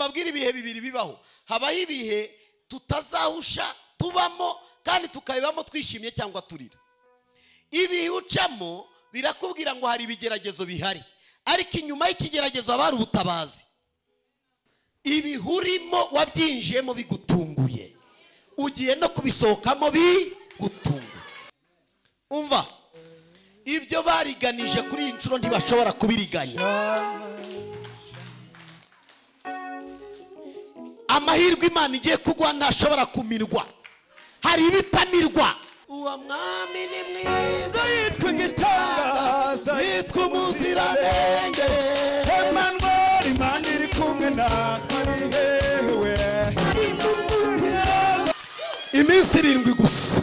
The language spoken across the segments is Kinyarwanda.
mbabwire ibihe bibiri bibaho. Habaho ibihe tutazahusha tubamo kandi tukabibamo twishimye cyangwa turira. Ibihe ucamo birakubwira ngo hari ibigeragezo bihari, ariko inyuma y'ikigeragezo haba hari ubutabazi. Ibihurimo wabyinjiyemo bigutunguye, ugiye no kubisohokamo bigutunguye. Umva, ibyo bariganije kuri iyi nshuro ntibashobora kubiriganya. Amahirwe Imana igiye kugwa ntashobora kumirwa, hari ibitamirwa. Uwo mwami ni mwiza, yitwa igitangaza, yitwa umuziranenge. Emmanuel, Imana iri kumwe natwe, ari hewe. Iminsi 7 gusa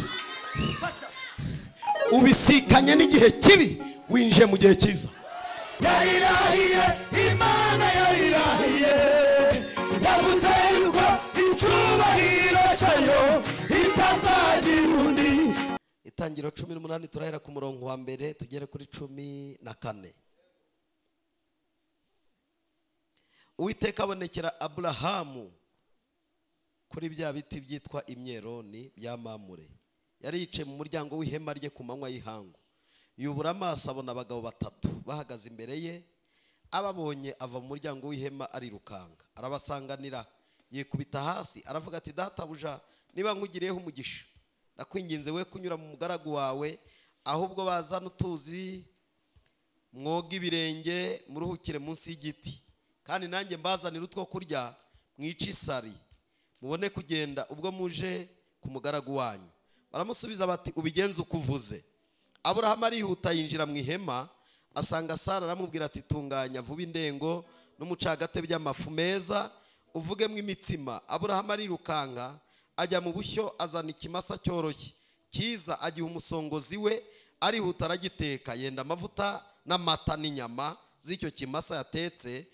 ubisikanye n'igihe kibi, winjiye mu gihe cyiza. Yarirahiye, Imana yarirahiye, yavuze yuko icyubahiro cyayo itazagira undi. Itangiriro 18 turahera ku murongo wa mbere tugere kuri 14. Uwiteka abonekera Aburahamu kuri bya biti byitwa imyeroni bya Mamure. Yari yicaye mu muryango w'ihema rye ku manywa y'ihangu. Yubura amaso abona abagabo batatu bahagaze imbere ye. Ababonye ava mu muryango w'ihema arirukanga, arabasanganira, yikubita hasi, aravuga ati: databuja, niba nkugiriyeho umugisha, ndakwinginze we kunyura mu mugaragu wawe, ahubwo bazana utuzi mwoga ibirenge muruhukire munsi y'igiti, kandi nanjye mbazanira utwo kurya mwice isari, mubone kugenda ubwo muje ku mugaragu wanyu. Baramusubiza bati: ubigenze uko uvuze. Aburahamu arihuta yinjira mu ihema, asanga Sara, aramubwira ati: tunganya vuba indengo n'umucagate by'amafu meza, uvugemo imitsima. Aburahamu arirukanka ajya mu bushyo, azana ikimasa cyoroshye cyiza, agiha umusongozi we, arihuta aragiteka, yenda amavuta n'amata n'inyama z'icyo kimasa yatetse,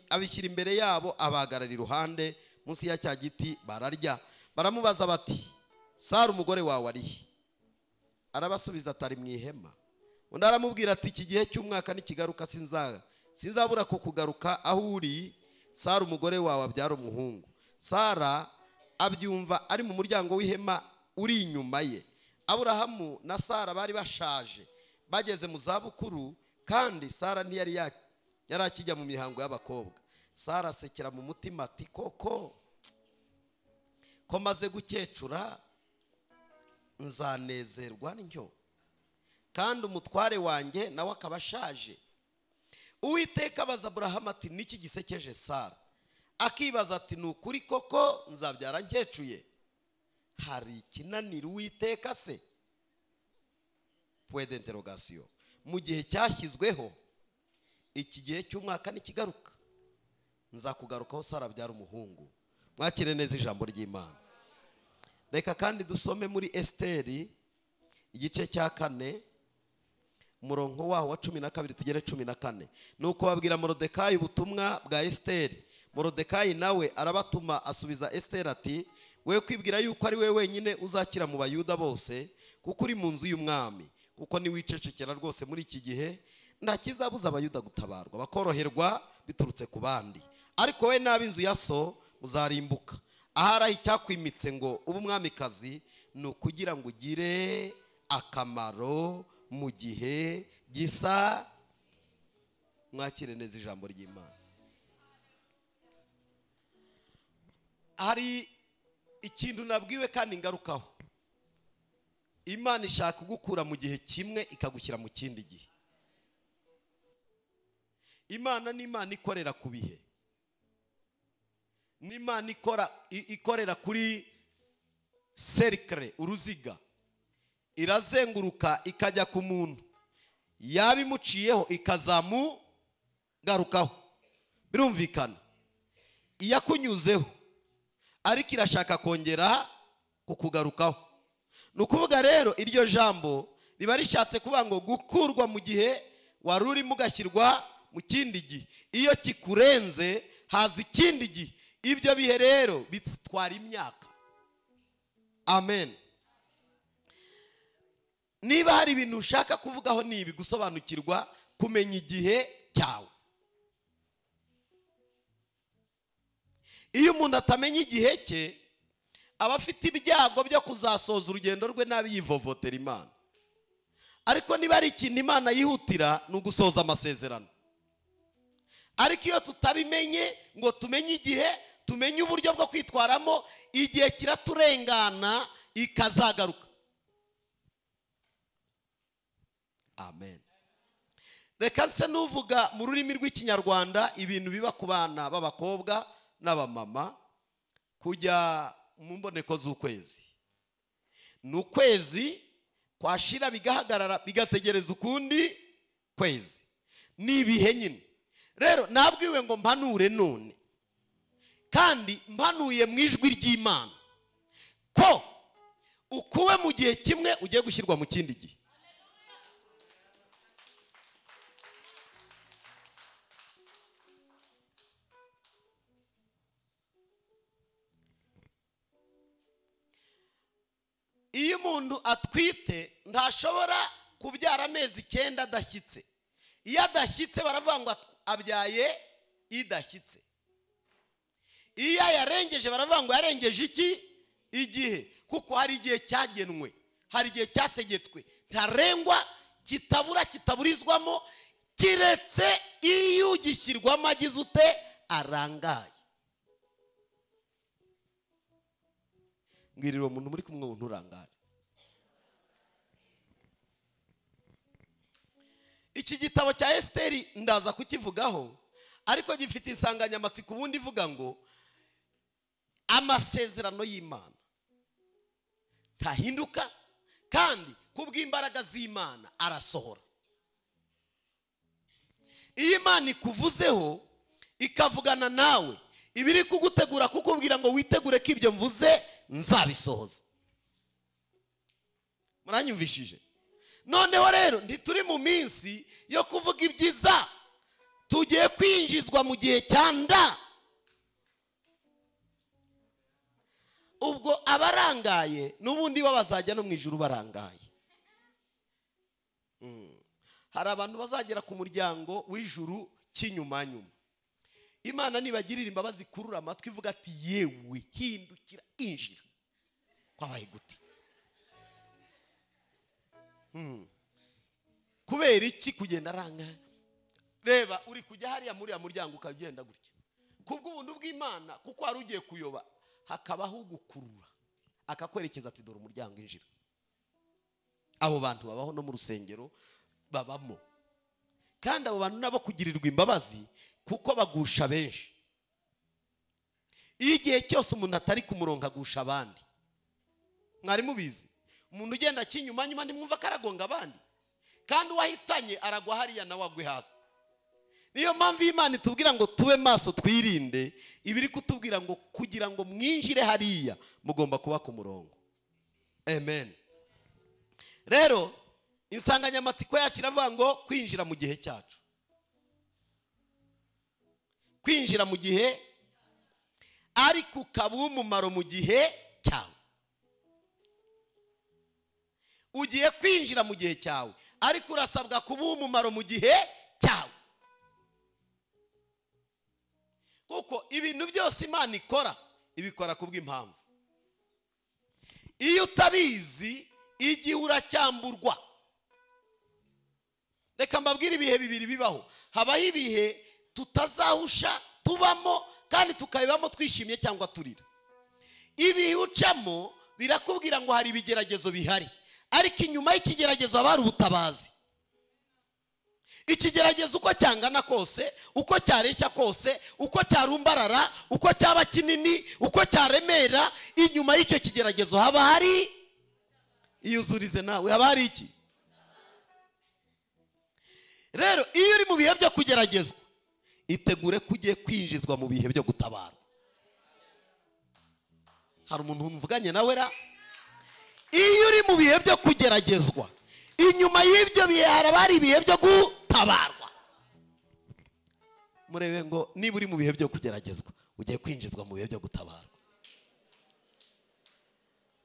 abishyira imbere yabo, abahagarara iruhande munsi ya cya giti, bararya. Baramubaza bati: Sara umugore wawe arihe? Arabasubiza atari mu ihema. Undi aramubwira ati: iki gihe cy'umwaka nikigaruka sinzabura kukugaruka aho uri, Sara umugore wawe abyara umuhungu. Sara abyumva ari mu muryango w'ihema uri inyuma ye. Aburahamu na Sara bari bashaje, bageze mu zabukuru, kandi Sara ntiyari yari akijya mu mihango y'abakobwa. Sara asekera mu mutima ati: koko ko maze gukecura nzanezerwa ntyo, kandi umutware wanjye nawe akaba ashaje. Uwiteka abaza Aburahamu ati: niki gisekeje Sara? Akibaza ati: ni ukuri koko nzabyara nkecuye? Hari ikinanira Uwiteka se? Point d'interrogation. Mu gihe cyashyizweho, iki gihe cy'umwaka nikigaruka, nzakugarukaho Sara abyara umuhungu. Mwakire neza ijambo ry'Imana. Reka kandi dusome muri Esteri igice cya 4 umurongo waho wa 12 tugere 14. Nuko babwira Morodekayi ubutumwa bwa Esteri. Morodekayi nawe arabatuma asubiza Esteri ati: we kwibwira yuko ari we wenyine uzakira mu Bayuda bose, kuko uri mu nzu y'umwami, kuko niwicecekera rwose muri iki gihe nta kizabuza Abayuda gutabarwa bakoroherwa biturutse ku bandi, ariko we n'ab'inzu ya so muzarimbuka. Ahari icyakwimitse ngo ube umwamikazi ni ukugira ngo ugire akamaro mu gihe gisa. Mwakire neza ijambo ry'Imana. Hari ikintu nabwiwe kandi ngarukaho. Imana ishaka kugukura mu gihe kimwe ikagushyira mu kindi gihe. Imana ni Imana ikorera ku bihe, ni Imana ikorera kuri cercle, uruziga. Irazenguruka ikajya ku muntu, yabimuciyeho ikazamugarukaho. Birumvikana, iyakunyuzeho ariko irashaka kongera kukugarukaho. Ni ukuvuga rero iryo jambo riba rishatse kuvuga ngo gukurwa mu gihe wari urimo ugashyirwa mu kindi gihe. Iyo kikurenze haza ikindi gihe. Ibyo bihe rero bitwara imyaka. Amen. Niba hari ibintu ushaka kuvugaho ni ibi: gusobanukirwa, kumenya igihe cyawe. Iyo umuntu atamenya igihe cye aba afite ibyago byo kuzasoza urugendo rwe nabi yivovotera Imana. Ariko niba ari ikintu Imana yihutira ni ugusoza amasezerano. Ariko iyo tutabimenye ngo tumenye igihe, tumenye uburyo bwo kwitwaramo, igihe kiraturengana ikazagaruka. Amen. Reka nse nuvuga mu rurimi rw'Ikinyarwanda ibintu biba ku bana b'abakobwa n'abamama kujya mu mboneko z'ukwezi. Ni ukwezi kwashira bigahagarara bigategereza ukundi kwezi. Ni ibihe nyine. Rero nabwiwe ngo mpanure none, kandi mpanuye mu ijwi ry'Imana ko ukuwe mu gihe kimwe ugiye gushyirwa mu kindi gihe. Iyo umuntu atwite ntashobora kubyara amezi 9 adashyitse. Iyo adashyitse baravuga ngo abyaye idashyitse. Iyo yarengeje baravuga ngo yarengeje iki igihe, kuko hari igihe cyagenwe, hari igihe cyategetswe ntarengwa, kitabura, kitaburizwamo, kiretse iyo ugishyirwamo agize ute arangaye. Mbwirira umuntu muri kumwe ngo nturangare. Iki gitabo cya Esiteri ndaza kukivugaho, ariko gifite insanganyamatsiko ubundi ivuga ngo amasezerano y'Imana ntahinduka, kandi kubw'imbaraga z'Imana arasohora. Iyo Imana ikuvuzeho ikavugana nawe, ibiri kugutegura kukubwira ngo witegure ko ibyo mvuze nzabisohoza. Muranyumvishije? Noneho rero ntituri mu minsi yo kuvuga ibyiza, tugiye kwinjizwa mu gihe cyanda. Ubwo abarangaye n'ubundi bo bazajya no mu ijuru barangaye. Hari abantu bazagera ku muryango w'ijuru cy'inyuma nyuma. Imana nibagirira imbabazi kurura amatwi ivuga ati yewe hindukira injira. Kwabaye gute? Kubera iki kugenda aranga? Reba uri kujya hariya muri ya muryango ukagenda gutya. Kubw'ubuntu bw'Imana, kuko hari ugiye kuyoba, hakabaho ugukurura akakwerekeza ati dore umuryango injira. Abo bantu babaho no mu rusengero babamo. Kandi abo bantu nabo kugirirwa imbabazi kuko bagusha benshi. Iyo igihe cyose umuntu atari ku murongo agusha abandi. Mwari mubizi? Umuntu ugenda kinyuma nyuma ntimwumva karagonga abandi, kandi uwahitanye aragwa hariya nawe agwe hasi. Niyo mpamvu Imana itubwira ngo tube maso twirinde, ibiri kutubwira ngo kugira ngo mwinjire hariya mugomba kuba ku murongo. Amen. Rero insanganyamatsiko yacu iravuga ngo kwinjira mu gihe cyacu. Kwinjira mu gihe, ariko ukaba umumaro mu gihe cyawe. Ugiye kwinjira mu gihe cyawe, ariko urasabwa kuba umumaro mu gihe cyawe. Kuko ibintu byose Imana ikora ibikora kubw'impamvu. Iyo utabizi igihe uracyamburwa. Reka mbabwire ibihe bibiri bibaho. Habaho ibihe tutazahusha tubamo kandi tukabibamo twishimye cyangwa turira. Ibihe ucamo birakubwira ngo hari ibigeragezo bihari, ariko inyuma y'ikigeragezo haba hari ubutabazi. Ikigeragezo uko cyangana kose, uko cyareshya kose, uko cyarumbarara, uko cyaba kinini, uko cyaremera, inyuma y'icyo kigeragezo haba hari, iyuzurize nawe, haba hari iki? Rero iyo uri mu bihe byo kugeragezwa, itegure kugiye kwinjizwa mu bihe byo gutabarwa. Hari umuntu mvuganye nawe ra? Iyo uri mu bihe byo kugeragezwa, inyuma y'ibyo bihe haraba ibihe byo gutabarwa. Murebe ngo niba uri mu bihe byo kugeragezwa, ugiye kwinjizwa mu bihe byo gutabarwa.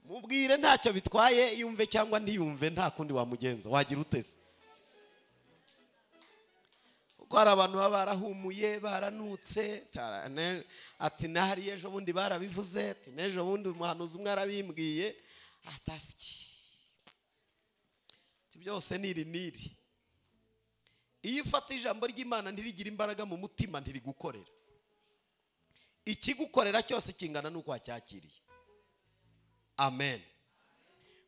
Mubwire ntacyo bitwaye, yumve cyangwa ntiyumve, nta kundi wamugenza, wagira utese. Kuko hari abantu baba barahumuye, baranutse, ati nahari ejo bundi barabivuze, ati n'ejo bundi umuhanuzi umwe arabimbwiye, atasiki byose niri niri. Iyo ufata ijambo ry'Imana ntirigira imbaraga mu mutima, ntirigukorera. Ikigukorera cyose kingana n'uko wacyakiriye. Amen.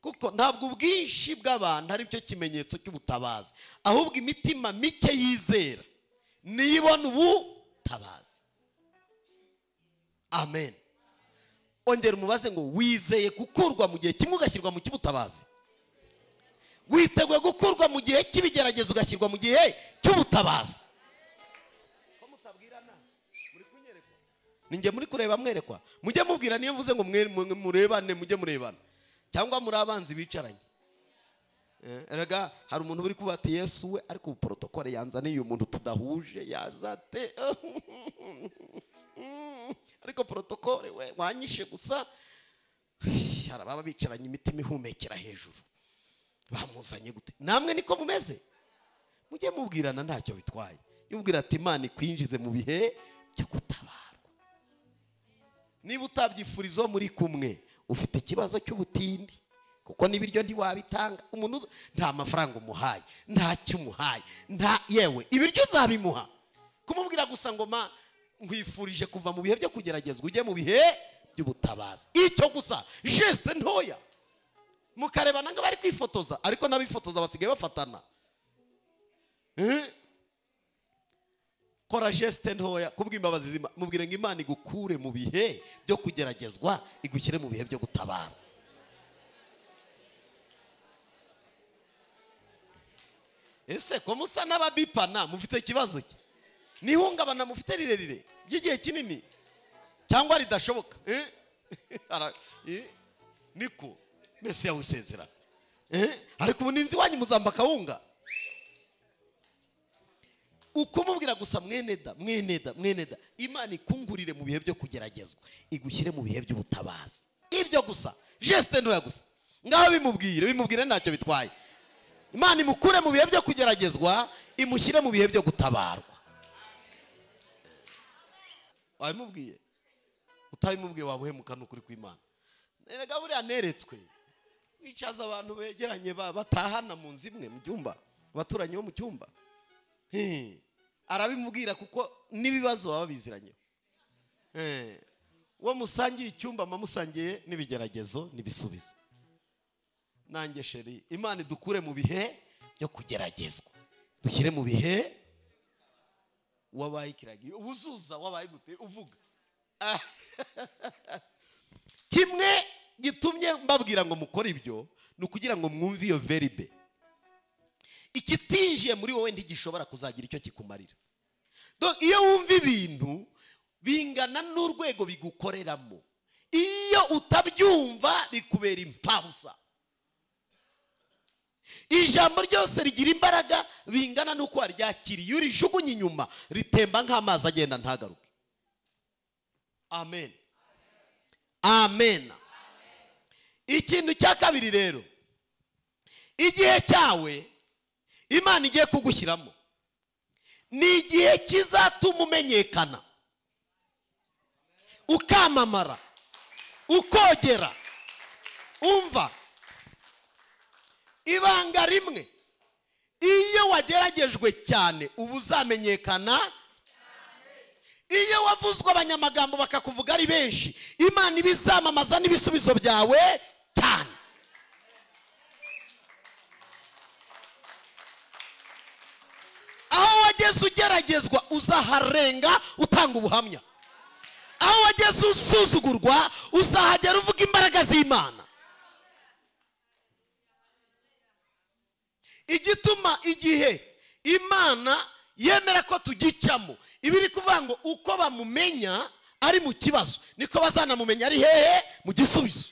Kuko ntabwo ubwinshi bw'abantu ari cyo kimenyetso cy'ubutabazi, ahubwo imitima mike yizera niyibona ubutabazi. Amen. Ongera umubaze ngo wizeye gukurwa mu gihe kimwe ugashyirwa mu cy'ubutabazi? Witeguye gukurwa mu gihe cy'ibigeragezo ugashyirwa mu gihe cy'ubutabazi? Ko mutabwirana muri kunyerekwa, ninjye muri kureba mwerekwa. Mujye mubwira, niyo mvuze ngo murebane mujye murebana, cyangwa muri abanzi bicaranye. Erega hari umuntu uri kuba ati Yesu we, ariko protocole yanzaniye uyu muntu tudahuje yazate, ariko protocole we wanyishe gusa. Harababa bicaranye imitima ihumekera hejuru, bamuzanye gute? Namwe niko mumeze. Mujye mubwirana ntacyo bitwaye. Yubwira ati Imana ikwinjize mu bihe byo gutabarwa. Niba utabyifurizo muri kumwe, ufite ikibazo cy'ubutindi, kuko n'ibiryo ntiwabitanga. Umuntu nta mafaranga umuhaye, nta cyumuhaye, nta yewe ibiryo uzabimuha. Kumubwira gusa ngo ma nkwifurije kuva mu bihe byo kugeragezwa ujye mu bihe by'ubutabazi, icyo gusa, geste ntoya. Mukarebana ngo bari kwifotoza, ariko n'abifotoza basigaye bafatana. Kora geste ntoya kubw'imbabazi z'Imana, mubwire ngo Imana igukure mu bihe byo kugeragezwa igushyire mu bihe byo gutabara. Ese ko musa n'ababipana mufite ikibazo ki? Nihungabana mufite rirerire ry'igihe kinini cyangwa ridashoboka? Niko Mesiya yawusezerana. Ariko ubuninzi wanyu muzamba kawunga. Ukumubwira gusa mwene da, mwene da, mwene da, Imana ikungurire mu bihe byo kugeragezwa, igushyire mu bihe by'ubutabazi. Ibyo gusa, geste ntoya gusa. Ngaho bimubwire, bimubwire ntacyo bitwaye. Imana imukure mu bihe byo kugeragezwa, imushyire mu bihe byo gutabarwa. Wabimubwiye? Utabimubwiye wabuhemuka n'ukuri kw'Imana. Erega buriya neretswe. Wicaza abantu begeranye batahana mu nzu imwe mu cyumba, abaturanyi bo mu cyumba. Arabimubwira kuko n'ibibazo baba biziranye. Uwo musangiye icyumba mamusangiye n'ibigeragezo n'ibisubizo. Nanjye sheri, Imana idukure mu bihe byo kugeragezwa, dushyire mu bihe wabaye ikiragi, ubuzuza wabaye gute uvuga. Kimwe gitumye mbabwira ngo mukore ibyo ni ukugira ngo mwumve iyo veribe. Ikitinjiye muri wowe ntigishobora kuzagira icyo kikumarira. Iyo wumva ibintu bingana n'urwego bigukoreramo, iyo utabyumva bikubera impfabusa. Ijambo ryose rigira imbaraga bingana n'uko waryakiriye. Urijugunye inyuma ritemba nk'amazi agenda ntagaruke. Amen. Amen. Ikintu cya kabiri rero, igihe cyawe Imana igiye kugushyiramo ni igihe kizatuma umenyekana, ukamamara, ukogera. Umva ibanga rimwe, iyo wageragejwe cyane uba uzamenyekana. Iyo wavuzwe abanyamagambo bakakuvuga ari benshi, Imana ibizamamaza n'ibisubizo byawe cyane. Aho wageze ugeragezwa uzaharenga utanga ubuhamya. Aho wageze usuzugurwa uzahagera uvuga imbaraga z'Imana. Igituma igihe Imana yemera ko tugicamo, ibiri kuvuga ngo uko bamumenya ari mu kibazo niko bazanamumenya ari hehe mu gisubizo.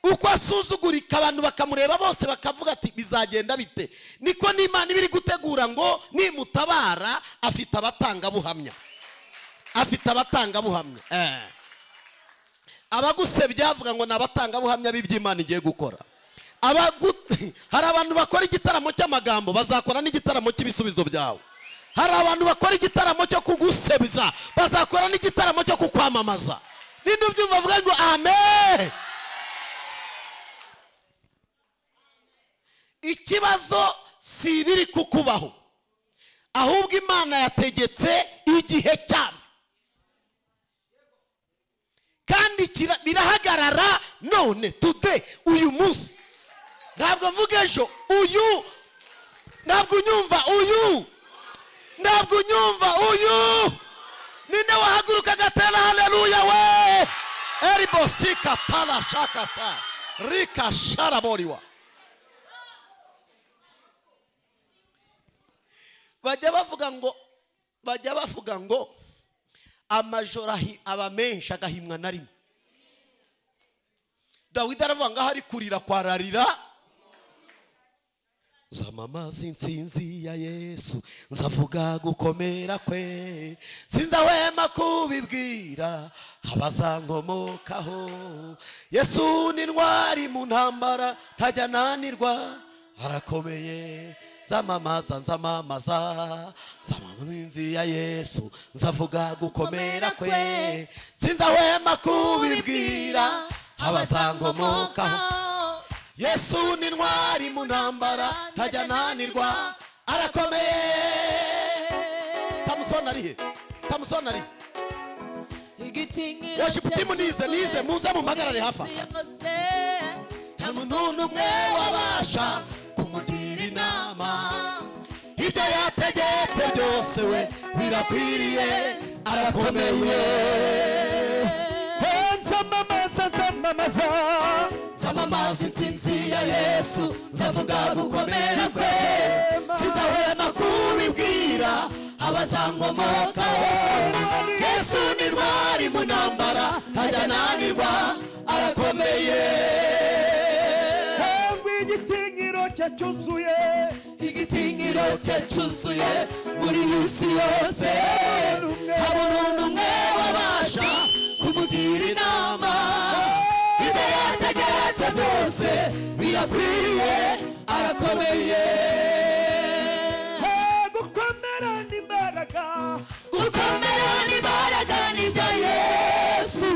Uko asuzugurika abantu bakamureba bose bakavuga ati bizagenda bite, niko n'Imana ibiri gutegura ngo nimutabara afite abatangabuhamya, afite abatangabuhamya. Abagusebya avuga ngo nabatangabuhamya b'iby'Imana igiye gukora. Hari abantu bakora igitaramo cy'amagambo, bazakora n'igitaramo cy'ibisubizo byawe. Hari abantu bakora igitaramo cyo kugusebya, bazakora n'igitaramo cyo kukwamamaza. Ninde ubyumva avuga ngo amen? Ikibazo si ibiri kukubaho, ahubwo Imana yategetse igihe cyabyo, kandi birahagarara none today, uyu munsi. Ntabwo mvuga ejo, uyu. Ntabwo unyumva uyu, ntabwo unyumva uyu. Ninde wahaguruka agatera haleluya we? Eribosika tala shaka sa rika sharaboriwa. Bajya bavuga ngo amajoro aba menshi agahimwa na rimwe. Dawidi aravuga ngo ahari kurira kwararira. Zamamaza intsinzi ya Yesu, nzavuga gukomera kwe, sinzahwema kubibwira abazankomokaho. Yesu ni intwari mu ntambara, ntajya ananirwa, arakomeye. Zamamaza, nzamamaza, nzamamaza intsinzi ya Yesu, nzavuga gukomera kwe, sinzahwema kubibwira abazankomokaho. Yesu ni intwari mu ntambara, ntajya ananirwa, arakomeye. Samusoni ari he? Samusoni ari he? Worship team nize, nize, muze mumpagarare hafa. Nta muntu n'umwe wabasha kumugira inama, ibyo yategetse byose we birakwiriye, arakomeye. Nzamamaza, nzamamaza, nzamamaza intsinzi ya Yesu, nzavuga gukomera kwe, sinzahwema kubibwira abazankomokaho. Yesu ni intwari mu ntambara, ntajya ananirwa, arakomeye. Igitinyiro cye cyuzuye, igitinyiro cye cyuzuye muri iyi si yose. Nta muntu n'umwe wabasha kumugira inama, ibyo yategetse byose birakwiriye, arakomeye. Gukomera n'imbaraga, gukomera n'imbaraga ni ibya Yesu.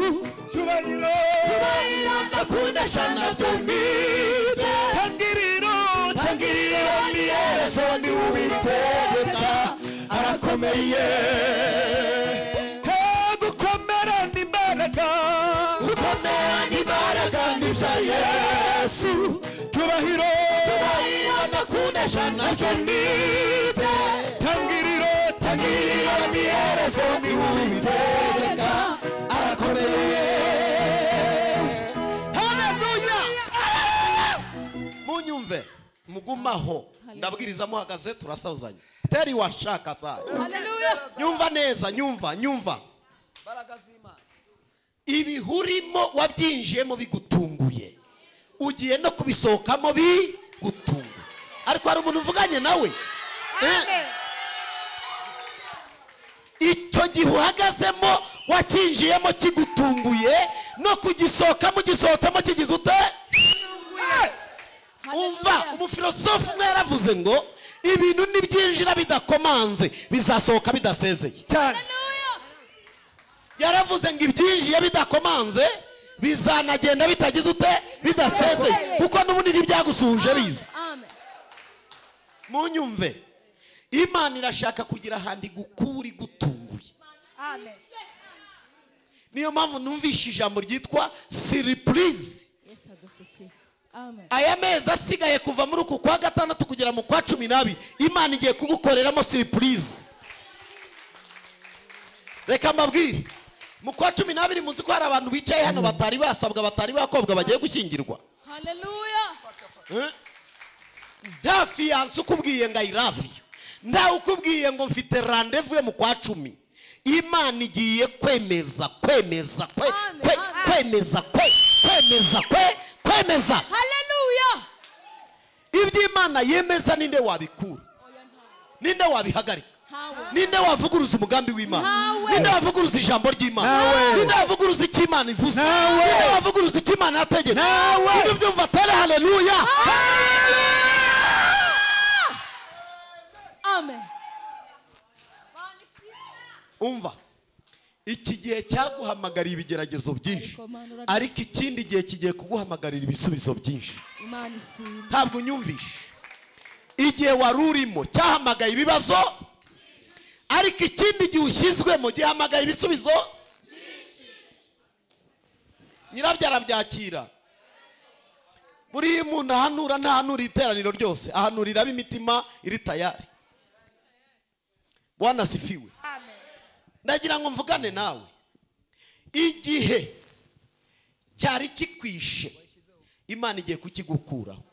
Cyubahiro, cyubahiro ndakundasha nabyo nize. Tangiriro, tangiriro ni Yesu, ni Uwiteka, arakomeye. Gukomera n'imbaraga, gukomera n'imbaraga ni ibya Yesu. Cyubahiro, cyubahiro ndakundasha nabyo nize. Tangiriro, tangiriro ni Yesu, ni Uwiteka, arakomeye. Haleluya! Munyumve, mugumaho, ndabwiriza muhagaze, turasazanye. Teri washaka sa. Haleluya! Nyumva neza, nyumva, nyumva. Ibihurimo wabyinjiyemo bigutunguye, ugiye no kubisohokamo bigutunguye. Ariko hari umuntu uvuganye nawe. Icyo gihe uhagazemo wakinjiyemo kigutunguye, no kugisohokamo ugisohotsemo kigize ute? Umva, umufilosofu umwe yaravuze ngo ibintu nibyinjira bidakomanze bizasohoka bidasezeye. Cyane. Yaravuze ngo ibyinjiye bidakomanze bizanagenda bitagize ute? Bidasezeye, kuko n'ubundi ntibyagusuhuje biza. Munyumve, Imana irashaka kugira ahandi gukura igutunguye. Amen. Niyo mpamvu numvishe ijambo ryitwa surprise. Aya mezi asigaye kuva muri uku kwa gatandatu kugera mu kwa 12, Imana igiye kugukoreramo surprise. Reka mbabwire, mu kwa 12 muzi ko hari abantu bicaye hano batari basabwa, batari bakobwa, bagiye gushyingirwa. Haleluya! Nta fiyanse ukubwiye ngo I love you, nta ukubwiye ngo mfite rendez-vous mu kwa 10. Imana igiye kwemeza, kwemeza, kwemeza, kwemeza, kwemeza. Haleluya! Ibyo Imana yemeza ninde wabikura? Ninde wabihagarika? Ninde wavuguruza umugambi w'Imana? Ninde wavuguruza ijambo ry'Imana? Ninde wavuguruza icyo Imana ivuze? Ninde wavuguruza icyo Imana yategetse? Ninde ubyumva tere haleluya? Amen. Umva, iki gihe cyaguhamagarira ibigeragezo byinshi, ariko ikindi gihe kigiye kuguhamagarira ibisubizo byinshi. Ntabwo unyumvishe. Igihe wari urimo cyahamagaye ibibazo, ariko ikindi gihe ushyizwemo gihamagaye ibisubizo byinshi. Nyirabyo arabyakira. Buriya umuntu ahanura ntahanura iteraniro ryose, ahanurira ab'imitima iri tayari. Bwana asifiwe. Ndagira ngo mvugane nawe. Igihe cyari kikwishe, Imana igiye kukigukuraho.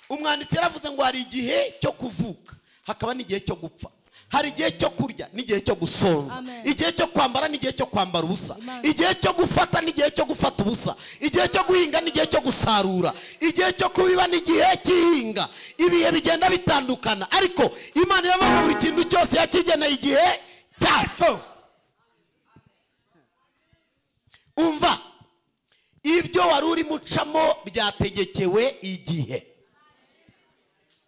Umwanditsi yaravuze ngo hari igihe cyo kuvuka, hakaba n'igihe cyo gupfa. Hari igihe cyo kurya n'igihe cyo gusonza, igihe cyo kwambara n'igihe cyo kwambara ubusa, igihe cyo gufata n'igihe cyo gufata ubusa, igihe cyo guhinga n'igihe cyo gusarura, igihe cyo kubiba n'igihe cy'ihinga. Ibihe bigenda bitandukana, ariko Imana iravuga buri kintu cyose yakigeneye igihe cyacyo. Umva, ibyo wari urimo ucamo byategekewe igihe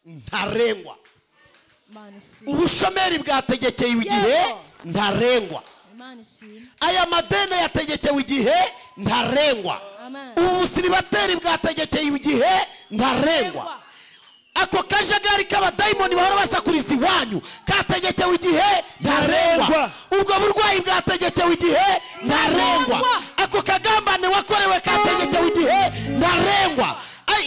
ntarengwa. Ubushomeri bwategekeye igihe ntarengwa. Aya madeni yategekewe igihe ntarengwa. Ubusiribateri bwategekeye igihe ntarengwa. Ako kajagari k'abadayimoni bahora basakuriza iwanyu kategekewe igihe ntarengwa. Ubwo burwayi bwategekewe igihe ntarengwa. Ako kagambane wakorewe kategekewe igihe ntarengwa.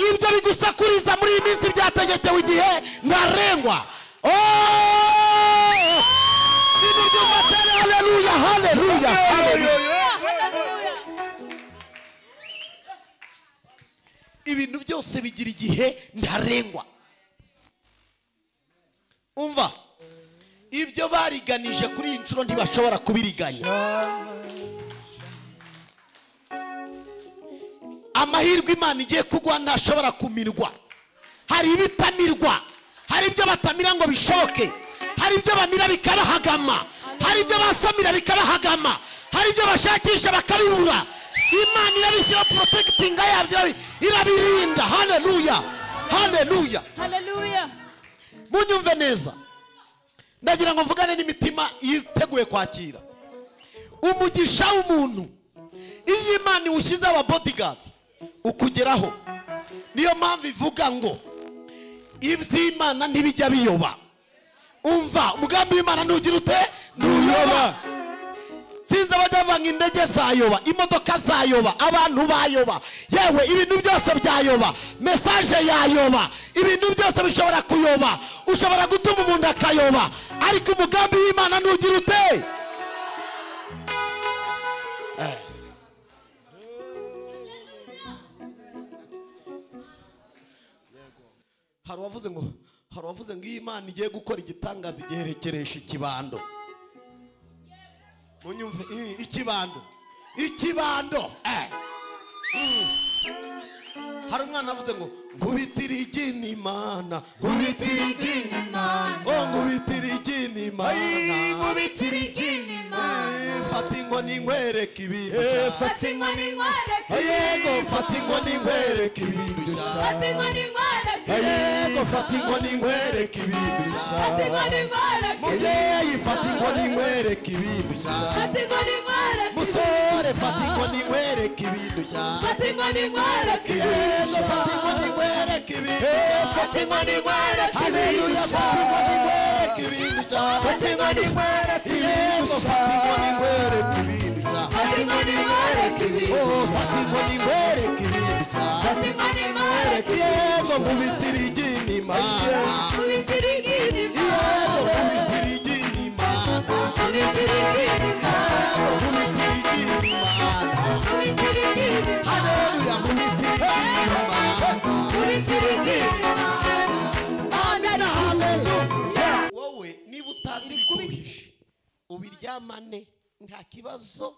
Ibyo bigusakuriza muri iyi minsi byategekewe igihe ntarengwa. Oh! Hallelujah, hallelujah, hallelujah. Ibintu byose bigira igihe ntarengwa. Umva, ibyo bariganije kuri iyi nshuro ntibashobora kubiriganya. Amahirwe Imana igiye kugwa ntashobora kumirwa. Hari ibitamirwa, hari ibyo batamira ngo bishoboke, hari ibyo bamira bikabahagama, hari ibyo basamira bikabahagama, hari ibyo bashakisha bakabibura. Imana irabishyira protecting yabyo, irabirinda. Haleluya, haleluya, haleluya. Munyumve neza. Ndagira ngo mvugane n'imitima yiteguye kwakira umugisha w'umuntu. Iyo Imana iwushyize aba bodyguard ukugeraho. Niyo mpamvu ivuga ngo iby'Imana ntibijya biyoba. Umva, umugambi w'Imana ntugira ute? Ntuyoba. Sinzi abajya bavanga indege zayoba, imodoka zayoba, abantu bayoba, yewe ibintu byose byayoba, message yayoba, ibintu byose bishobora kuyoba. Ushobora gutuma umuntu akayoba, ariko umugambi w'Imana ntugira ute? Hari uwavuze ngo Imana igiye gukora igitangaza igiherekeresha ikibando. Munyumve, ikibando, ikibando. Hari umwana avuze ngo nkubitira igini Imana, nkubitira igini Imana, oh nkubitira igini Imana, nkubitira igini Imana. Fata inkoni nkwereke ibintu, fata inkoni nkwereke, yego fata inkoni nkwereke ibintu, fata inkoni nkwereke, yego fata inkoni nkwereke ibintu, fata inkoni nkwereke, mubyeyi fata inkoni nkwereke ibintu, fata inkoni nkwereke, musore fata inkoni nkwereke ibintu, fata inkoni nkwereke, yego fata inkoni nkwereke ibintu, fata inkoni nkwereke, haleluya fata inkoni nkwereke ibintu, fata inkoni nkwereke, yego fata inkoni nkwereke ibintu, fata inkoni nkwereke ibintu, oh fata inkoni nkwereke ibintu, fata inkoni nkwereke, yego nkubitira igini Imana, nkubitira igini Imana, yego nkubitira igini Imana, nkubitira igini Imana, yego nkubitira igini Imana, nkubitira igini Imana, haleluya nkubitira igini Imana, nkubitira igini Imana. Amina, haleluya. Wowe niba utazi ibikuruhije ubiryamane nta kibazo,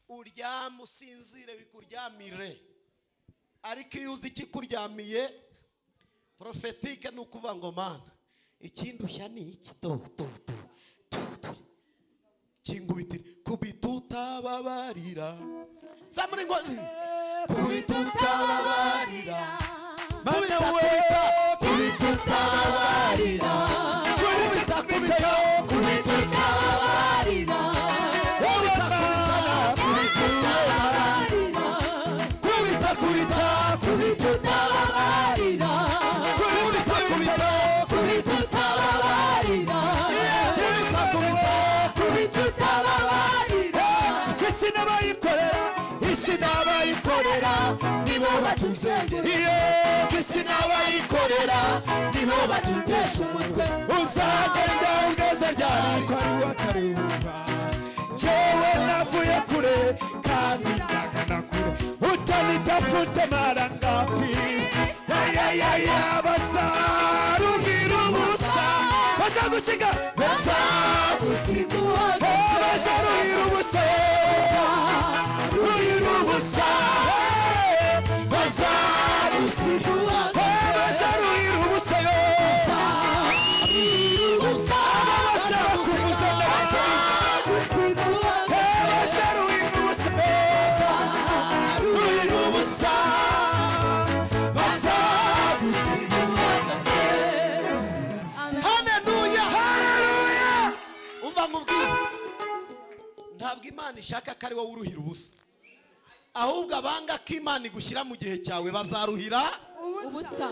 uryame usinzire bikuryamire. Ariko iyo uzi ikikuryamiye prophétique ni ukuvuga ngo Mana ikindushya ni iki, do do do do kingubitire kubitutababarira, zamura ingozi kubitutababarira, Mana we kubitutababarira, kubita kubita Uzatuzengera iyo kwisi n'abayikorera nibo batutesha umutwe. Uzagenda ugeze ryari ko ari watariwumva? Jewe navuye kure kandi ndagana kure, utanitafute mara ngapi? Ayayaya, bazaruhira ubusa, bazagusiga, bazagusiga, bazaruhira ubusa, ruhira ubusa, bazagusiga, bazaruhira ubusa, bazakuvuza, bazaruhira ubusa, ruhira ubusa, bazagusiga. Haleluya, haleluya. Umva nkubwire, ntabwo Imana ishaka ko ari wowe uruhira ubusa, ahubwo abanga ko Imana igushyira mu gihe cyawe bazaruhira ubusa.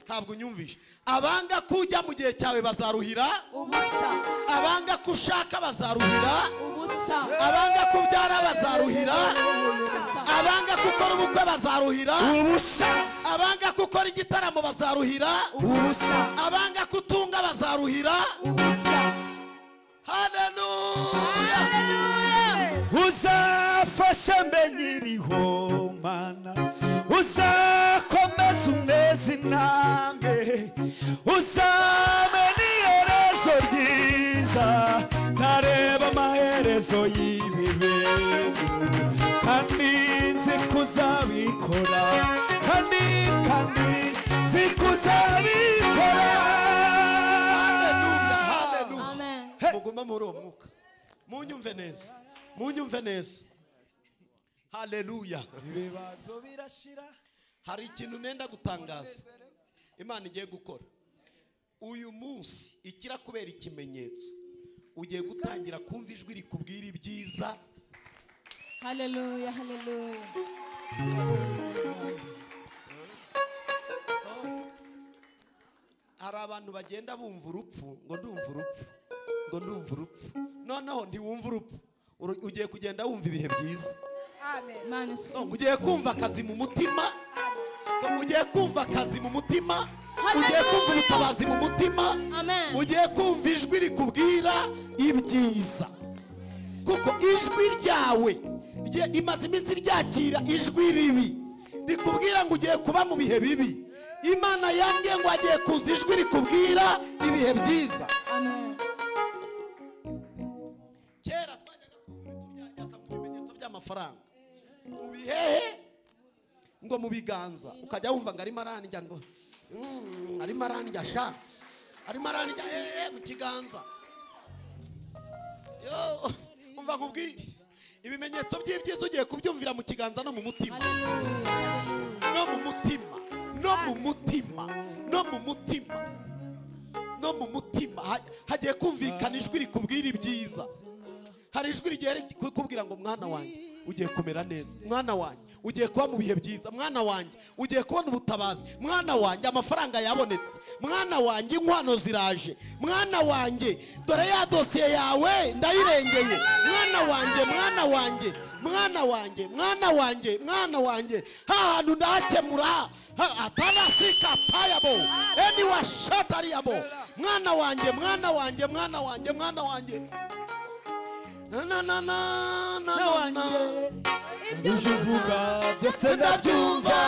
Ntabwo unyumvishe. Abanga ko ujya mu gihe cyawe bazaruhira ubusa. Abanga ko ushaka bazaruhira ubusa. Abanga ko ubyara bazaruhira. Abanga ko ukora ubukwe bazaruhira ubusa. Abanga ko ukora igitaramo bazaruhira ubusa. Abanga ko utunga bazaruhira ubusa. Haleluya. Uzafashe mbe nyiriho Mana, uzakomeza uneze intambwe, uzamena iherezo ryiza, nzareba amaherezo y'ibi bintu, kandi nzi ko uzabikora, kandi kandi nzi ko uzabikora. Haleluya, haleluya. Amen. Mugume muri uwo mwuka, munyumve neza, munyumve neza. Haleluya. Ibibazo birashira. Hari ikintu nenda gutangaza Imana igiye gukora uyu munsi, ikira kubera ikimenyetso. Ugiye gutangira kumva ijwi rikubwira ibyiza. Haleluya, haleluya. Hari abantu bagenda bumva urupfu, ngo ndumva urupfu, ngo ndumva urupfu. Noneho ntiwumva urupfu, ugiye kugenda wumva ibihe byiza. Imana ishimwe. Ugiye kumva akazi mu mutima, ugiye kumva akazi mu mutima, ugiye kumva ubutabazi mu mutima, Amen. ugiye kumva ijwi rikubwira ibyiza. Kuko ijwi ryawe rimaze iminsi ryakira ijwi ribi rikubwira ngo ugiye kuba mu bihe bibi. Imana yambwiye ngo agiye kuza ijwi rikubwira ibihe byiza. Amen. Kera twajyaga kumva turyarya ku bimenyetso by'amafaranga mu bihehe, ngo mu biganza, ukajya wumva ngo arimo arandya, ngo arimo arandya sha, arimo arandya mu kiganza. Yo, umva nkubwire, ibimenyetso by'ibyiza ugiye kubyumvira mu kiganza no mu mutima, no mu mutima, no mu mutima, no mu mutima, no mu mutima. Hagiye kumvikana ijwi rikubwira ibyiza. Hari ijwi rigiye kukubwira ngo mwana wanjye ugiye kumera neza, mwana wanjye ugiye kuba mu bihe byiza, mwana wanjye ugiye kubona ubutabazi, mwana wanjye amafaranga yabonetse, mwana wanjye inkwano ziraje, mwana wanjye dore ya dosiye yawe ndayirengeye, mwana wanjye, mwana wanjye, mwana wanjye, mwana wanjye, mwana wanjye, ha hantu ndahakemura, atanasika payabo eniwa shatariyabo, mwana wanjye, mwana wanjye, mwana wanjye, mwana wanjye. Na na na na na na. Ibyo uvuga byose ndabyumva,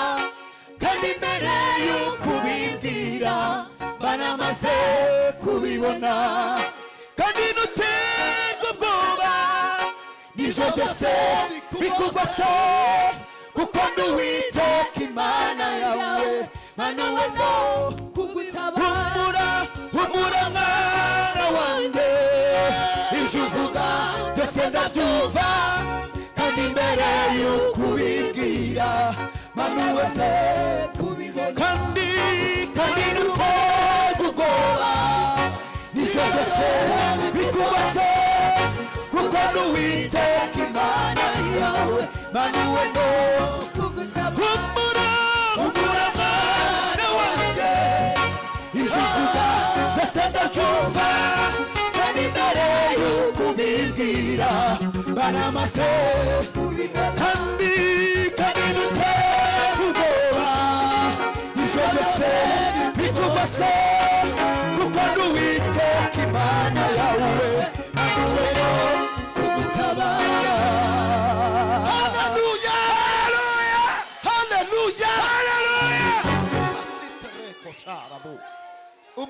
kandi mbere y'uko ubimbwira banamaze kubibona, kandi ntuterwe ubwoba n'ibyo byose bikugose, kuko ndi Uwiteka Imana yawe, manuwe no kugutabara. Humura, humura mwana wanjye, ibyo uvuga byose ndabyumva, kandi mbere y'uko ubimbwira manuweze kubibona, kandi kandi ntuterwe ubwoba n'ibyo byose bikubase, kuko ndi Uwiteka Imana yawe, manuwe no kugutabara. Humura, humura mwana wanjye, ibyo uvuga byose ndabyumva, kandi mbere y'uko ubimbwira banamaze, kandi kandi ntuterwe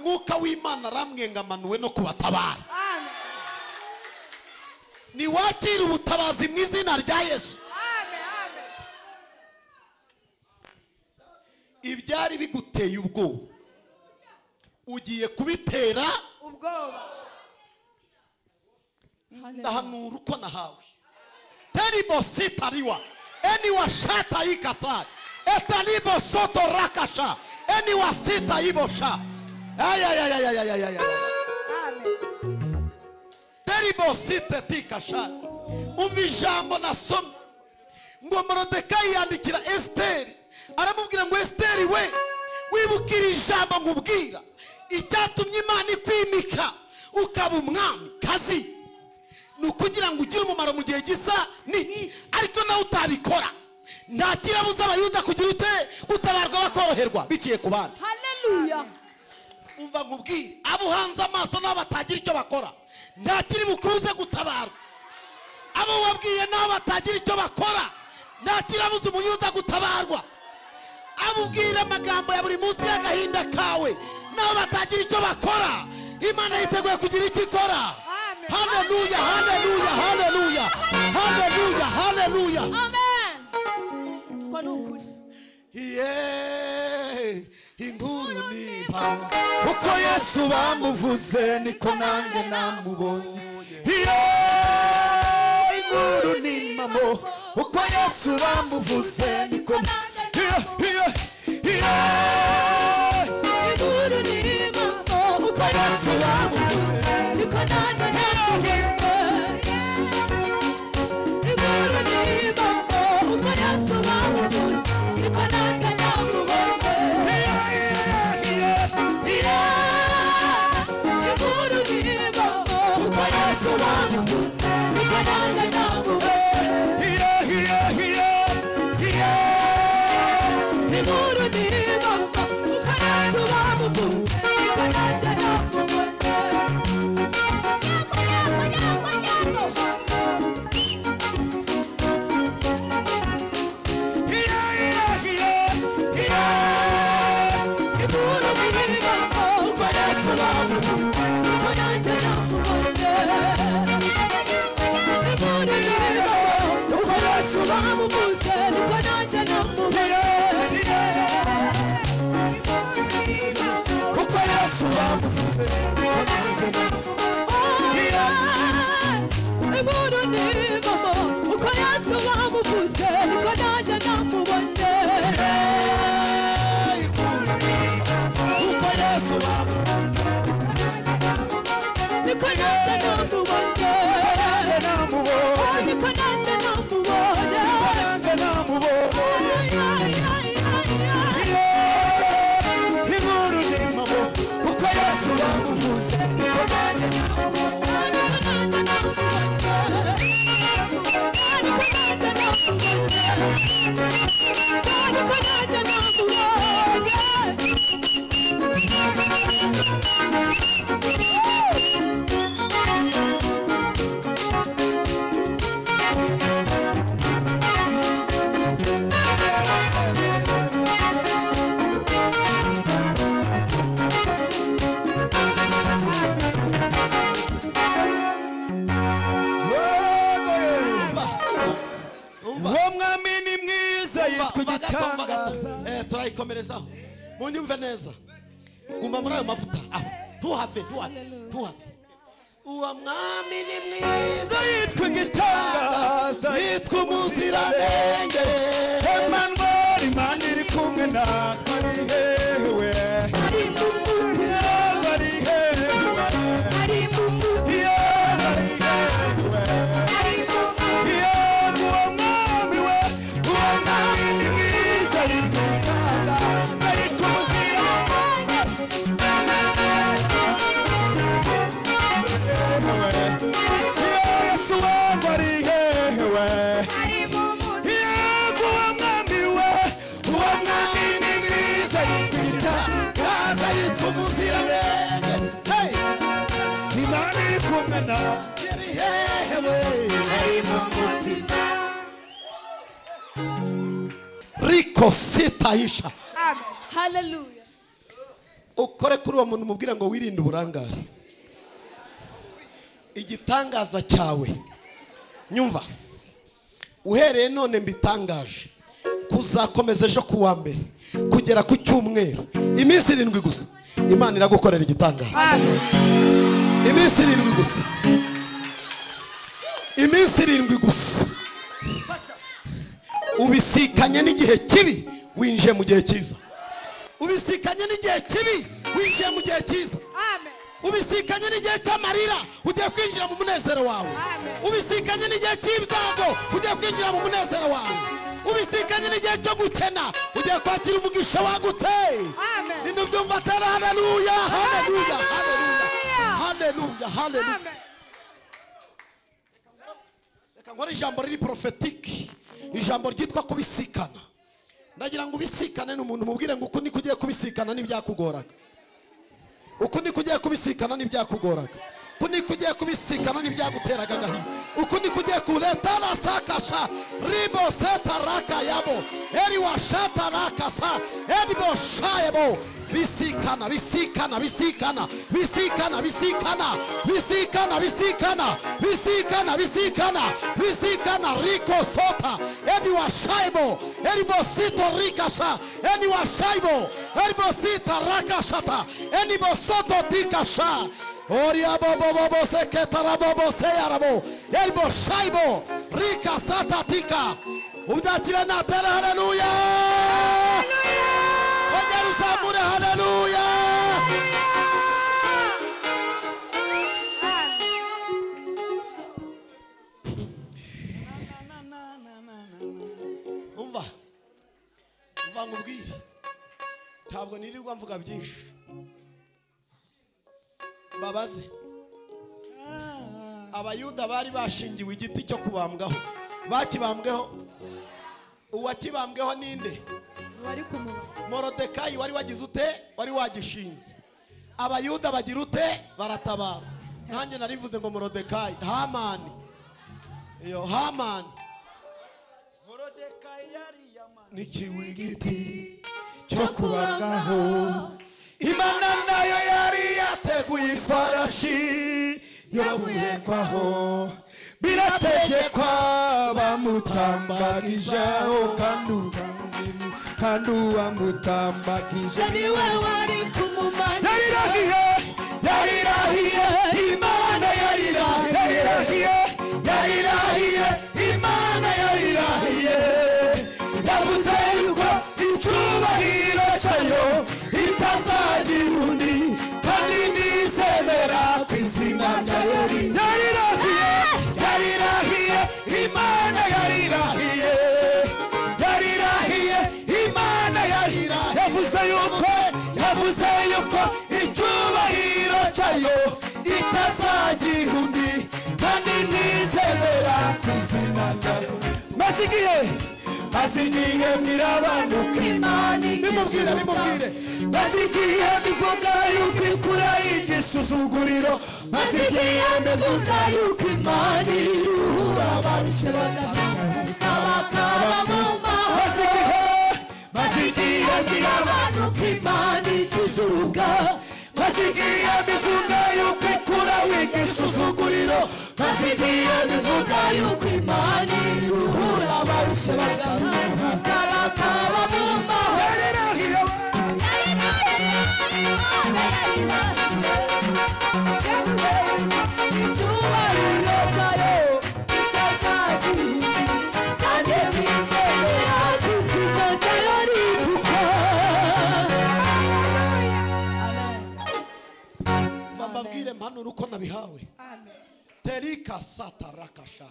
Umwuka w'Imana aramwengamanuwe no kubatabara. Amen. Niwakira ubutabazi mu izina rya Yesu. Amen. Amen. Ibyari biguteye ubwoba ugiye kubitera ubwoba. Ndahanura uko nahawe. Teribo sitariwa eniwa shata ikasa etalibo soto rakasha eniwa sita ibosha. Ay ay ay ay ay ay ay. Amen. Teribo sita tikasha. Umva ijambo nasomye ngo Moridekayi yandikira Esiteri aramubwira ngo Esiteri we wibukira ijambo nkubwira icyatumye Imana ikwimika ukaba umwami kazi ni ukugira ngo ugire umumaro mu gihe gisa n'iki, ariko nawe utabikora nta kirabuza Abayuda kugira ute gutabarwa bakoroherwa biciye ku bandi. Haleluya. Umva nkubwire, abo uhanze amaso nabo batagira icyo bakora nta kiri bukubuze gutabarwa. Abo wabwiye nabo batagira icyo bakora nta kirabuza Umuyuda gutabarwa. Abo ubwira amagambo ya buri munsi y'agahinda kawe nabo batagira icyo bakora, Imana yiteguye kugira icyo ikora. Haleluya, haleluya, haleluya, haleluya, haleluya. Amen. Ko ni ukuri. Inkuru ni impamo. Uko Yesu bamuvuze niko nanjye namubonye. Inkuru ni impamo. Uko Yesu bamuvuze niko Inkuru ni impamo. Uko Yesu bamuvuze niko nanjye namubonye. Inkuru ni impamo. Uko Yesu bamuvuze niko nanjye namubonye. Inkuru ni impamo. Uko Yesu bamuvuze niko nanjye namubonye. Inkuru ni impamo. Uko Yesu bamuvuze niko nanjye namubonye. Yego, yego, yego, yego. Inkuru ni impamo. Uko Yesu bamuvuze niko nanjye namubonye. Inkuru ni impamo. Uko Yesu bamuvuze niko nanjye namubonye. Uko Yesu bamuvuze niko nanjye namubonye. Inkuru ni impamo. Uko Yesu bamuvuze niko nanjye namubonye. Uko Yesu bamuvuze Niko nanjye namubonye. Niko nanjye namubonye. Inkuru ni impamo. Uko Yesu bamuvuze niko nanjye Uwo mwami ni mwiza yitwa igitangaza. Turayikomerezaho munyumve neza. Guma muri ayo mavuta aho, ntuhave, ntuhave, ntuhave. Uwo mwami ni mwiza yitwa igitangaza yitwa umuziranenge. Emmanuel, Imana iri kumwe natwe ari hehe? Ari mu mutima, Ari hehe? ari mu mutima, Ari hehe? ari mu mutima. Uwo mwami we, uwo mwami ni mwiza yitwa igitangaza yitwa umuziranenge. Yesu wangu ari hehe? Yego uwo mwami we, uwo mwami ni mwiza yitwa igitangaza yitwa umuziranenge. Hey! Imana iri kumwe natwe Yari hehe we? Ari mu mutima. Riko sitaisha. Amen. Hallelujah. Ukore kuri uwo muntu umubwira ngo wirinde uburangare. Igitangaza cyawe nyumva, uhereye none mbitangaje, kuzakomeza ejo kuwa mbere kugera ku cyumweru, iminsi 7 gusa, Imana iragukorera igitangaza. Iminsi 7 gusa, iminsi 7 gusa, ubisikanye n'igihe kibi winjiye mu gihe cyiza. Ubisikanye n'igihe kibi winjiye mu gihe cyiza. Ubisikanye n'igihe cy'amarira ugiye kwinjira mu munezero wawe. Ubisikanye n'igihe cy'ibyago ugiye kwinjira mu munezero wawe. Ubisikanye n'igihe cyo gukena ugiye kwakira umugisha wagutse. Nino byumva atera haleluya, haleluya, haleluya, haleluya, haleluya. Reka nkore ijambo riri prophétique, ijambo ryitwa kubisikana. Ndagira ngo ubisikane n'umuntu, mubwire ngo uku niko ugiye kubisikana n'ibyakugoraga. Uku niko ugiye kubisikana n'ibyakugoraga. Uku niko ugiye kubisikana n'ibyaguteraga agahinda. Uku niko ugiye kureta rasakasha ribo seta raka yabo eri washata rakasa edibo shayebo. Bisikana, bisikana, bisikana, bisikana, bisikana, bisikana, bisikana, bisikana, bisikana, bisikana, riko sota edi washaibo edibo sito rikasha edi washaibo edibo sita rakashata edibo soto tikasha oria bobo bobo seketara bobo seyarabo edibo shaibo rika sata tika. Ubyakira natera haleluya. Uzamure haleluya. Umva, umva nkubwire, ntabwo nirirwa mvuga byinshi. Babaze Abayuda bari bashingiwe igiti cyo kubambwaho, bakibambweho. Uwakibambweho ninde? Morodekayi wari wagize ute? Wari wagishinze. Abayuda bagira ute? Baratabara. Nanjye narivuze ngo Morodekayi, Hamani. Iyo Hamani. Morodekayi yari yamani. Nikiwe igiti cyo kubambwaho. Imana nayo yari yateguye ifarashi yo guhekwaho. Birategekwa bamutambagijeho kandi uwamutambagije niwe wari kumumana. Yarirahiye, yarirahiye, Imana yarirahiye, yarirahiye, Imana yarirahiye. Yavuze yuko icyubahiro cyayo itazagira undi, kandi ntizemera ku izina ryayo. Yarirahiye, yarirahiye, Imana yarirahiye, yarirahiye, Imana yarirahiye. Yavuze yuko icyubahiro cyayo itazagira undi, kandi ntizemera ku izina ryayo. Maze igihe mwirabanuka, bimubwire, bimubwire. Maze igihe bivuga yuko ikura igisuzuguriro. Maze igihe bivuga yuko Imana iruhura abarushe bakaba mu mahoro. Maze igihe mwirabanuka, Imana ikiza urubwa. Maze igihe bivuga yuko ikura igisuzuguriro. Maze igihe bivuga yuko Imana iruhura abarushe bakaba mu mahoro. Yarirahiye, Mbabwire mpanuro uko nabihawe. Terika satarakasha.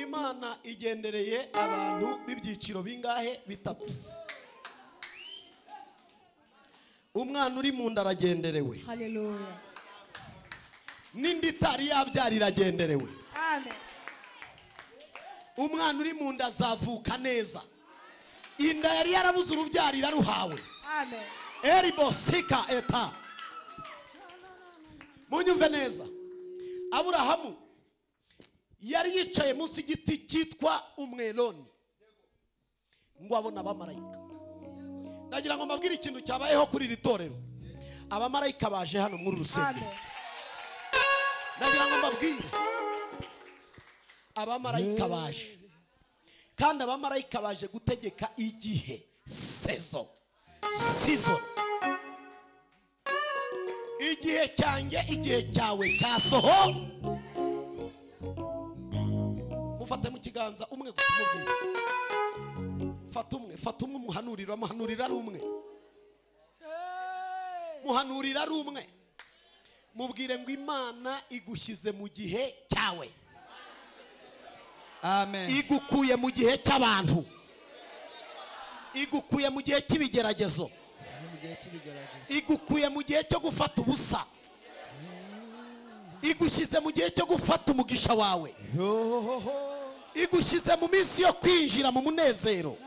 Imana igendereye abantu b'ibyiciro bingahe? Bitatu. Umwana uri mu nda aragenderewe. Haleluya. N'indi itari yabyara iragenderewe. Amen. Umwana uri mu nda azavuka neza. Inda yari yarabuze urubyaro iraruhawe. Amen. Eribo sika eta. Munyumve neza. Aburahamu yari yicaye munsi y'igiti cyitwa umweloni, ngo abona abamarayika. Ndagira ngo mbabwire ikintu cyabayeho kuri iri torero. Abamarayika baje hano muri rusengero. Ndagira ngo mbabwire, abamarayika baje, kandi abamarayika baje gutegeka igihe, season. Igihe cyanjye, igihe cyawe cyasoho. Mufate mu kiganza umwe gusa umubwire. Fata umwe umuhanurira, muhanurira ari umwe. Muhanurira ari umwe. Mubwire ngo Imana igushyize mu gihe cyawe. Amen. Igukuye mu gihe cy'abantu. Igukuye mu gihe cy'ibigeragezo. Igukuye mu gihe cyo gufata ubusa. Igushyize mu gihe cyo gufata umugisha wawe. Igushyize mu minsi yo kwinjira mu munezero.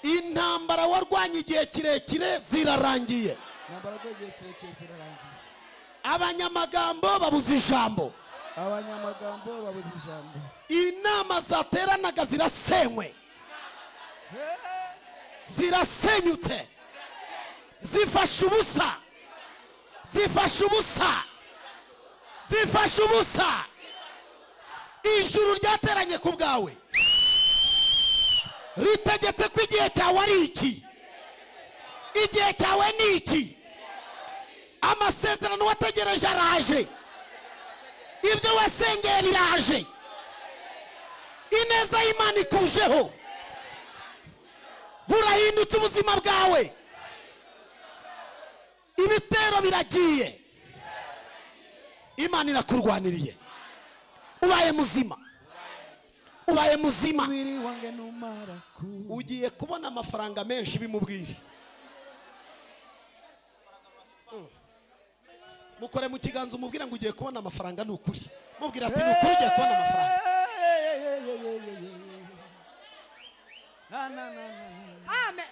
Intambara warwanye igihe kirekire zirarangiye. Abanyamagambo babuze ijambo. Inama zateranaga zirasenywe. Zirasenyutse. Zifashe ubusa. Zifashe ubusa. Zifashe ubusa. Ijuru ryateranye ku bwawe. Ritegetse ko igihe cyawe ari iki. Igihe cyawe ni iki. Amasezerano wategereje araje. Ibyo wasengeye biraje. Ineza y'Imana ikujeho. Burahindutse ubuzima bwawe. Ibitero biragiye. Imana irakurwaniriye. Ubaye muzima. Ubaye muzima. Ugiye kubona amafaranga menshi bimubwire. Mukore mu kiganza umubwira ngo ugiye kubona amafaranga ni ukuri. Mubwira ati ni ukuri ugiye kubona amafaranga. Amen.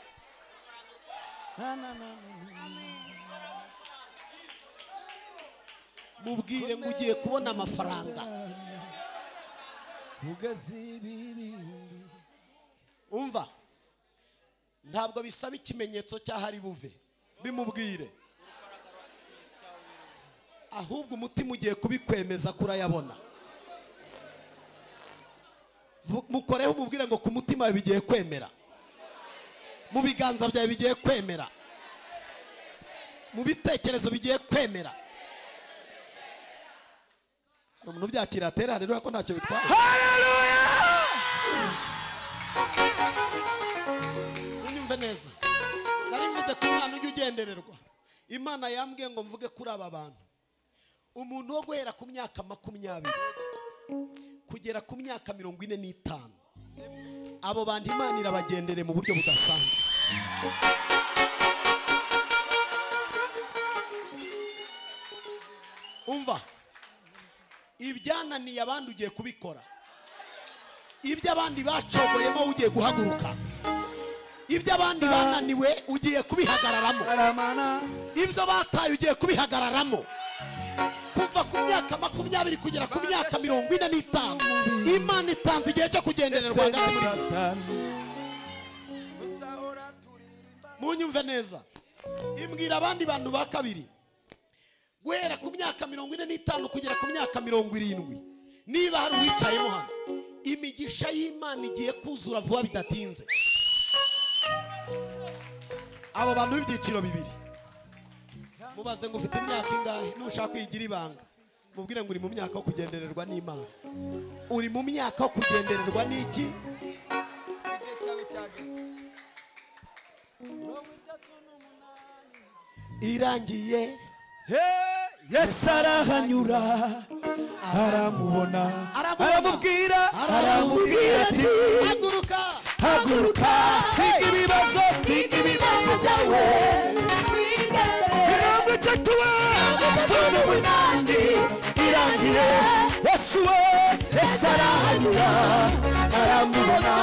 Mubwire ngo ugiye kubona amafaranga. Umva, ntabwo bisaba ikimenyetso cy'ahari buve. Bimubwire. Ahubwo umutima ugiye kubikwemeza kurayabona. Mukoreho umubwire ngo ku mutima bigiye kwemera. Mu biganza byawe bigiye kwemera. Mu bitekerezo bigiye kwemera. Hari umuntu byakira atera haleluya ko ntacyo bitwaye. Haleluya! Unyumve neza. Nari mvuze ku mwana ujya ugendererwa. Imana yambwiye ngo mvuge kuri aba bantu. Umuntu wo guhera ku myaka 20 kugera ku myaka 45, abo bantu Imana irabagendere mu buryo budasanzwe. Umva, ibyananiye abandi ugiye kubikora. Ibyo abandi bacogoyemo ugiye guhaguruka. Ibyo abandi bananiwe ugiye kubihagararamo. Ibyo bataye ugiye kubihagararamo. Kuva ku myaka 20 kugera ku myaka 45, Imana itanze igihe cyo kugendererwa hagati muri mwe. Munyumve neza. Imbwira abandi bantu ba kabiri, guhera ku myaka 45 kugera ku myaka 70, niba hari uwicayemo hano, imigisha y'Imana igiye kuzura vuba bidatinze. Abo bantu b'ibyiciro bibiri, mubaze ngo ufite imyaka ingahe, nushaka kuyigira ibanga mubwire ngo uri mu myaka yo kugendererwa n'Imana. Uri mu myaka yo kugendererwa n'iki? Irangiye. Yesu arahanyura aramubona, aramubwira, aramubwira ati haguruka, haguruka, siga ibibazo, siga ibibazo byawe. 38 irangiye. Yesu we, Yesu arahanyura aramubona,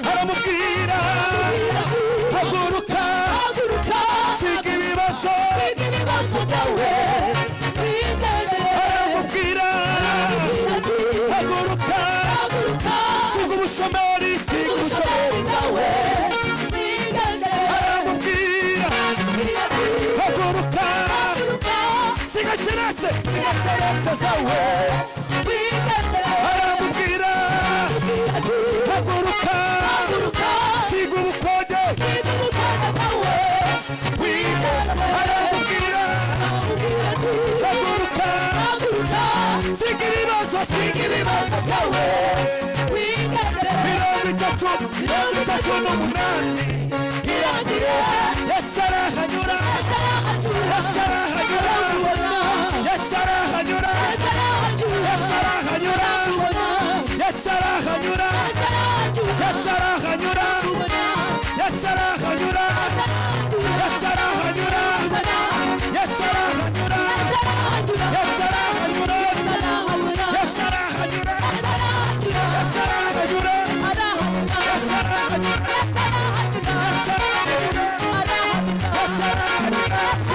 aramubwira haguruka, siga ibibazo, siga ibibazo byawe. Aramubwira haguruka, siga ubushomeri, siga ubushomeri bwawe. zawe. Aramubwira haguruka, siga ubukode. Aramubwira haguruka, siga ibibazo, siga ibibazo byawe. 38 irangiye. Yesu arahanyura, Yesu arahanyura, Yesu arahanyura, Yesu arahanyura, Yesu arahanyura, Yesu arahanyura, Yesu arahanyura, Yesu arahanyura, Yesu arahanyura, Yesu arahanyura, Yesu arahanyura, Yesu arahanyura, Yesu arahanyura, Yesu arahanyura, Yesu arahanyura.